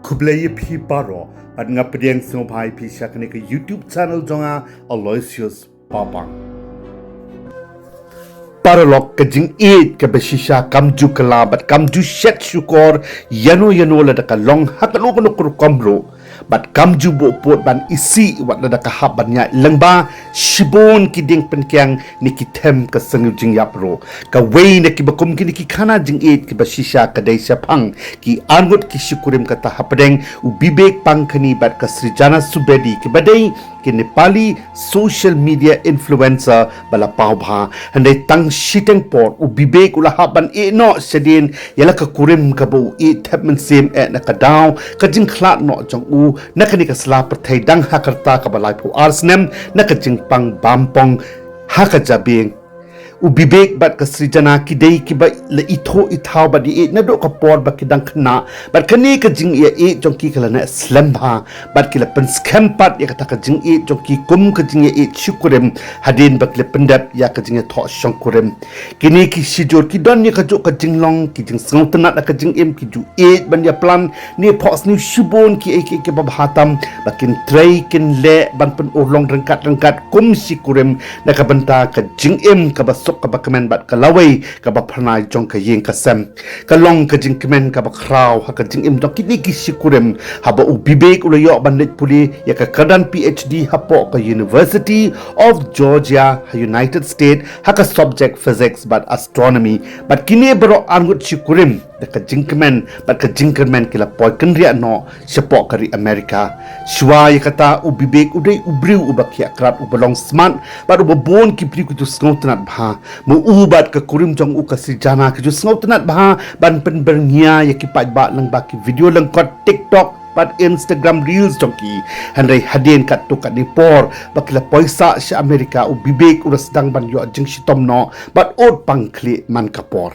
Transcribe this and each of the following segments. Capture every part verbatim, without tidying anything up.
Khublei ïa phi baroh, bad nga pdiang sngewbha ïa phi sha kane ka YouTube channel jong nga, Aloysius Papang. Paralok, ka jingïeit kaba shisha kam ju kylla bad kam ju shet shukor ïano ïano lada ka long ha kano kano ka rukom ruh, bad kam ju buh pud ban isih wat lada ka hap ban ïaid lyngba shibun ki dieng pynkiang ne ki them ka seng jingïap ruh. Kawei na kiba kum kine ki khana jingïeit kiba shisha ka dei shaphang ki arngut ki shikurim, kata hapdeng u Bibek Pangkhani bad ka Srijana Subedi, kiba dei ki Nepali social media influencer ba la paw bha. Hynrei tang shiteng por u Bibek u la hap ban ïeh noh shadien ïa la ka kurim kaba u ïeit thep mynsiem eh na ka daw ka jingkhlad noh jong u na kane ka sla pyrthei dang ha ka rta kaba laiphew ar snem na ka jingpang bampong ha ka jabieng. U Bibek bad ka Srijana ki dei kiba la ithuh ithaw bad ïeit naduh ka por ba ki dang khynnah, bad kane ka jingïeit jong ki ka la neh slem bha, bad ki la pynskhem pat ïa kata ka jingïeit jong ki kum ka jingïeit shikurim hadien ba ki la pyndep ïa ka jingïathoh shongkurim. Kine ki shijur ki don ïa kajuh ka jinglong, ki jingsngewtynnad ha ka jingim, ki ju ïeit ban ïaplan ne phohsniew shibun kiei kiei kiba bha tam ba kin trei kin leh ban pynurlong ryngkat ryngkat kum shikurim na ka bynta ka jingim kaba suk kaba kmen bad ka lawei kaba phyrnai jong ka ïing ka sem. Ka long ka jingkmen kaba khraw ha ka jingim jong kine ki shikurim haba u Bibek u la ïoh ban leit pule ïa ka kyrdan PhD hapoh ka University of Georgia ha United States ha ka subject physics bad astronomy. Bad kine baroh arngut shikurim da ka jingkmen bad ka jingkyrmen ki la poi kynriah noh shapoh ka ri America. Shuwa ïa kata u Bibek u dei u briew uba khiah krad, uba long smart bad uba bun ki briew ki ju sngewtynnad bha. Ma u bad ka kurim jong u ka Srijana ki ju sngewtynnad bha ban pynbyrngia ïa ki paidbah lyngba ki video lyngkot TikTok bad Instagram reels jong ki. Hynrei hadien katto katne por ba ki la poi sah sha America u Bibek u la sdang ban ïoh jingshitom noh bad ud pang khlieh man ka por.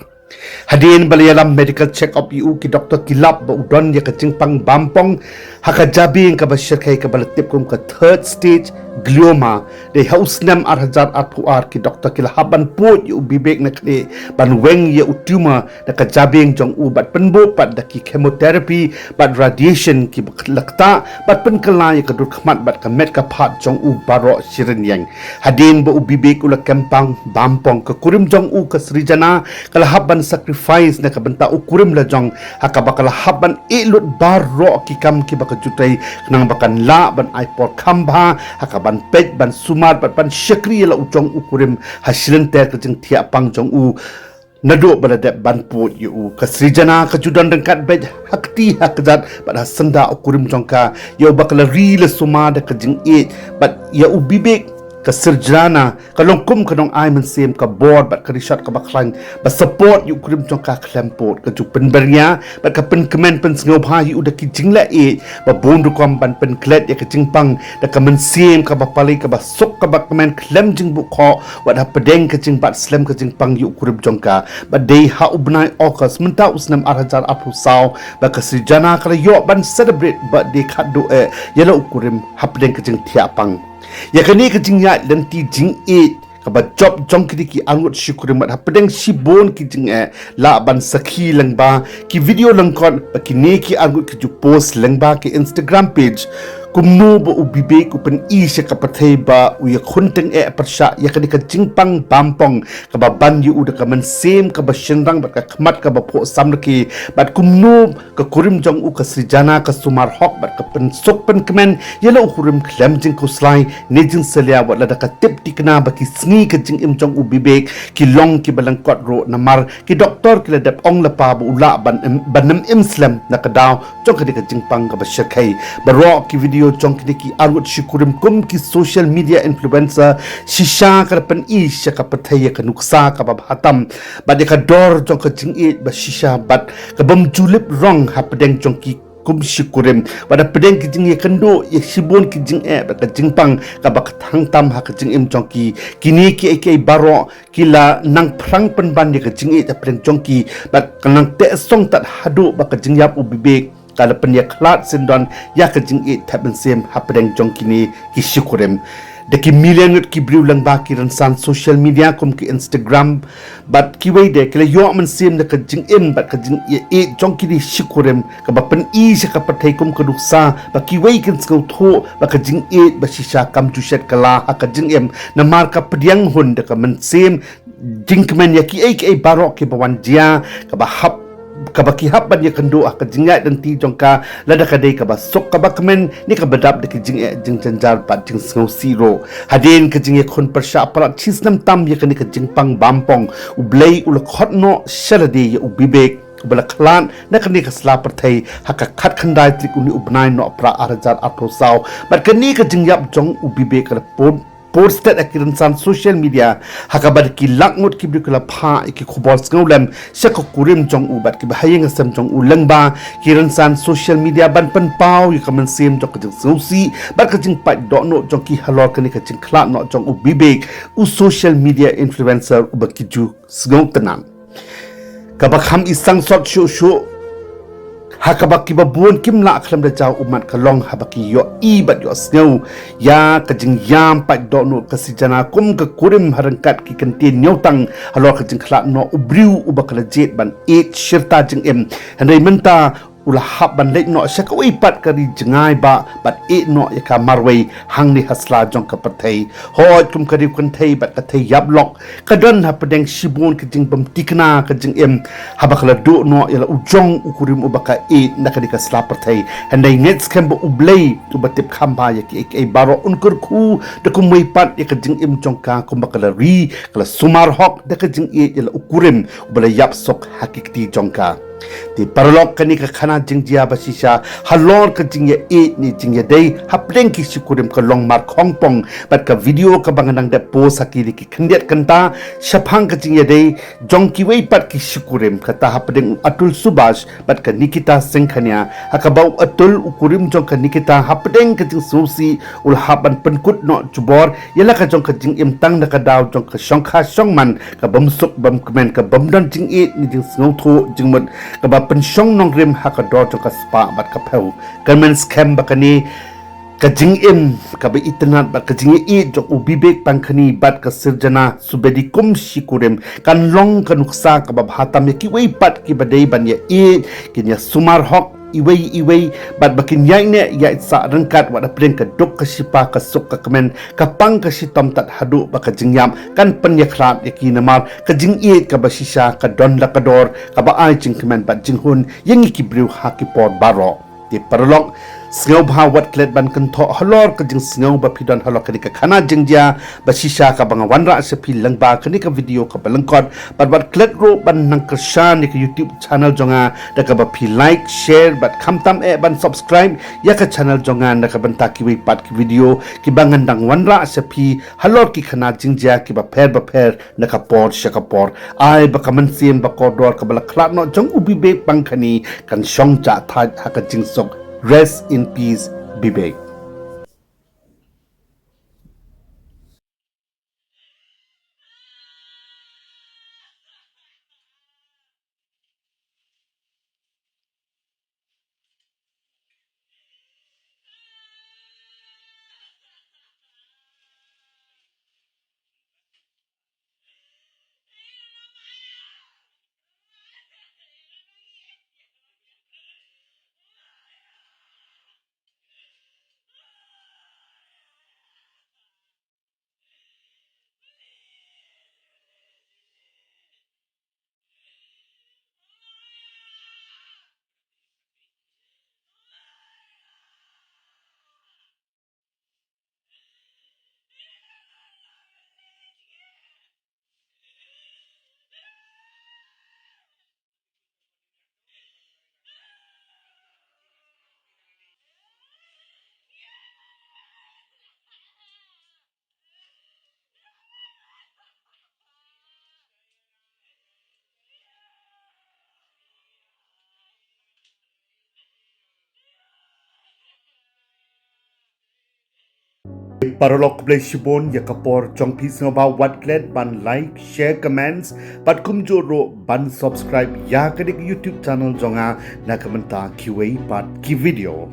Hadien ba la ïalam medical check up ïa u ki doktor ki lap ba u don ïa ka jingpang bampong ha ka jabieng kaba shyrkhei kaba la tip kum ka third stage glioma. Dei ha u snem ar hajar arphew ar ki doktor ki la hap ban pud ïa u Bibek na khlieh ban weng ïa u tumor na ka jabieng jong u bad pynbud pat da ki chemotherapy bad radiation kiba la ktah bad pynkylla ïa ka dur khmat bad ka met ka phad jong u baroh shi rynïeng. Hadien ba u Bibek u la kem pang bampong ka kurim jong u ka Srijana ka la hap ban sacrifice na ka bynta u kurim la jong ha kaba ka la hap ban ïeh lut baroh ki kam kiba ka ju trei khnang ba kan lah ban ai por kham bha ha ka ban peit ban sumar bad ban shakri ïa la u jong u kurim ha shilynter ka jingthiah pang jong u. Naduh ba la dep ban pud ïa u ka Srijana ka ju don ryngkat beit ha kti ha kjat bad ha syndah u kurim jong ka ïa uba ka la ri la sumar da ka jingïeit bad ïa u Bibek. Ka Srijana ka long kum ka nongai mynsiem, ka bor bad ka rishot kaba khlaiñ ba support ïa u kurim jong ka khlem pud. Ka ju pynbyrngia bad ka pynkmen pynsngewbha ïa u da ki jingleh ïeit ba bun rukom ban pynklet ïa ka jingpang da ka mynsiem kaba pali kaba suk kaba kmen khlem jingbuh khoh wat hapdeng ka jingbat slem ka jingpang ïa u kurim jong ka. Bad dei ha u bnai August mynta u snem ar hajar arphew saw ba ka Srijana ka la ïoh ban celebrate birthday khatduh eh ïa la u kurim hapdeng ka jingthiah pang. Ïa kane ka jingïaid lynti jingïeit kaba jop jong kine ki arngut shi kurim bad hapdeng shibun ki jingeh lah ban sakhi lyngba ki video lyngkot ba kine ki arngut ki ju post lyngba ki Instagram page. Kumno ba u Bibek u pyni sha ka pyrthei ba u ïakhun tyngeh pyrshah ïa kane ka jingpang bampong kaba ban ïa u da ka mynsiem kaba shynrang bad ka khmat kaba phuh samrkhie, bad kumno ka kurim jong u ka Srijana ka sumar hok bad ka pynsuk pynkmen ïa la u kurim khlem jingkhuslai ne jingsalia wat lada ka tip thikna ba ki sngi ka jingim jong u Bibek ki long kiba lyngkot ruh namar ki doktor ki la dep ong lypa ba u lah ban im, ban ym im slem na ka daw jong kane ka jingpang kaba shyrkhei. Baroh ki video jong kine ki arngut shi kurim kum ki social media influencer shisha ka la pyni sha ka pyrthei ïa ka nuksa kaba bha tam bad ïa ka dor jong ka jingïeit ba shisha bad ka bym ju lip rong hapdeng jong ki kum shi kurim. Bad hapdeng ki jingïakynduh ïa shibun ki jingeh bad ka jingpang kaba ka thang tam ha ka jingim jong ki, kine kiei kiei baroh ki la nang phrang pynban ïa ka jingïeit hapdeng jong ki bad ka nang teh song tad haduh ba ka jingïap u Bibek ka la pynïakhlad syndon ïa ka jingïeit thep mynsiem hapdeng jong kine ki shi kurim. Da ki million ngut ki briew lyngba ki rynsan social media kum ki Instagram bad kiwei de ki la ïoh mynsiem da ka jingim bad ka jingïeit jong kine shi kurim kaba pyni sha ka pyrthei kum ka nuksa ba kiwei kin sngewthuh ba ka jingïeit ba shisha kam ju shet kylla ha ka jingim namar ka pdiang hun da ka mynsiem jingkmen ïa kiei kiei baroh kiba wan jia kaba hap kaba ki hap ban ïakynduh ha ka jingïaid lynti jong ka lada ka dei kaba suk kaba kmen ne kaba dap da ki jingeh jingjynjar bad jingsngewsih ruh. Hadien ka jingïakhun pyrshah palat shi snem tam ïa kane ka jingpang bampong, U Blei u la khot noh sha lade ïa u Bibek uba la khlad na kane ka sla pyrthei ha ka khatkhyndai tarik une u bnai Nohprah ar hajar arphew saw bad kane ka jingïap jong u Bibek ka la pud pur stet ha ki rynsan social media ha kaba da ki lak ngut ki briew ki la phah ïa ki khubor sngewlem sha ka kurim jong u bad kiba ha ïing ha sem jong u lyngba ki rynsan social media ban pynpaw ïa ka mynsiem jong ka jingsngewsih bad ka jingpait dohnud jong ki halor kane ka jingkhlad noh jong u Bibek, u social media influencer uba ki ju sngewtynnad. Kaba kham i sangsot shuh shuh ha kaba kiba bun kim lah khlem da jaw ummat ka long haba ki ïohi bad ïohsngew ïa ka jingïam pait dohnud ka Sijana kum ka kurim ha ryngkat ki kyntien ñiewtang halor ka jingkhlad noh u briew uba ka la jied ban ïeit shirta jingim. Hynrei mynta u la hap ban leit noh sha kawei pat ka ri jngai ba bad ïeh noh ïa ka marwei hangne ha sla jong ka pyrthei. Hooid kum ka riewkynthei bad ka thei ïap lok ka don hapdeng shibun ka jingbym tikna ka jingim haba ka la duh noh ïa la u jong u kurim uba ka ïeit na kane ka sla pyrthei. Hynrei ngeit skhem ba U Blei uba tip kham bha ïa kiei kiei baroh un kyrkhu da kumwei pat ïa ka jingim jong ka kumba ka la ri ka la sumar hok da ka jingïeit ïa la u kurim uba la ïap suk ha ki kti jong ka. Te paralok kane ka khana jingjia ba shisha halor ka jingïaieit ne jingïadei hapdeng ki shi kurim ka long mar khongpong bad ka video kaba nga nang dep post ha kine ki khyndiat kynta shaphang ka jingïadei jong kiwei pat ki shi kurim kata hapdeng u Atul Subash bad ka Nikita Singh Khania ha kaba u Atul u kurim jong ka Nikita hapdeng ka jingsngewsih u la hap ban pynkut noh jubor ïa la ka jong ka jingim tang na ka daw jong ka shongkha shongman ka bym suk bym kmen ka bym don jingïeit ne jingsngewthuh jingmut kaba pynshong nongrim ha ka dor jong ka spah bad ka phew. Kyrmen skhem ba kane ka jingim kaba itynnad bad ka jingïeit jong u Bibek Pangkhani bad ka Sijana Subedi kum shi kurim kan long ka nuksa kaba bha tam ïa kiwei pat kiba dei ban ïaieit kin ïa sumar hok iwei iwei bad ba kin ïaineh ïaisah ryngkat wat hapdeng ka duk ka shipa ka suk ka kmen ka pang ka shitom tad haduh ba ka jingïap kan pynïakhlad ïa ki namar ka jingïeit kaba shisha ka don la ka dor kaba ai jingkmen bad jinghun ïa ngi ki briew ha ki por baroh. Te paralok sngewbha wat klet ban kynthoh halor ka jingsngew ba phi don halor kane ka khana jingjia ba shisha kaba nga wanrah sha phi lyngba kane ka video kaba lyngkot bad wat klet ruh ban nang kyrshan ïa ka YouTube channel jong nga da kaba phi like share bad khamtam eh ban subscribe ïa ka channel jong nga na ka bynta kiwei pat ki video kiba ngan dang wanrah sha phi halor ki khana jingjia kiba pher bapher na ka por sha ka por. Ai ba ka mynsiem ba kordor kaba la khlad noh jong u Bibek Pangkhani kan shong jah thait ha ka jingsuk. Rest in peace Bibek. Paralok khublei shibun ïa ka por jong phi, sngewbha wat klet ban like, share, comments bad kumjuh ruh ban subscribe ïa kane ka YouTube channel jong nga na ka bynta kiwei pat ki video.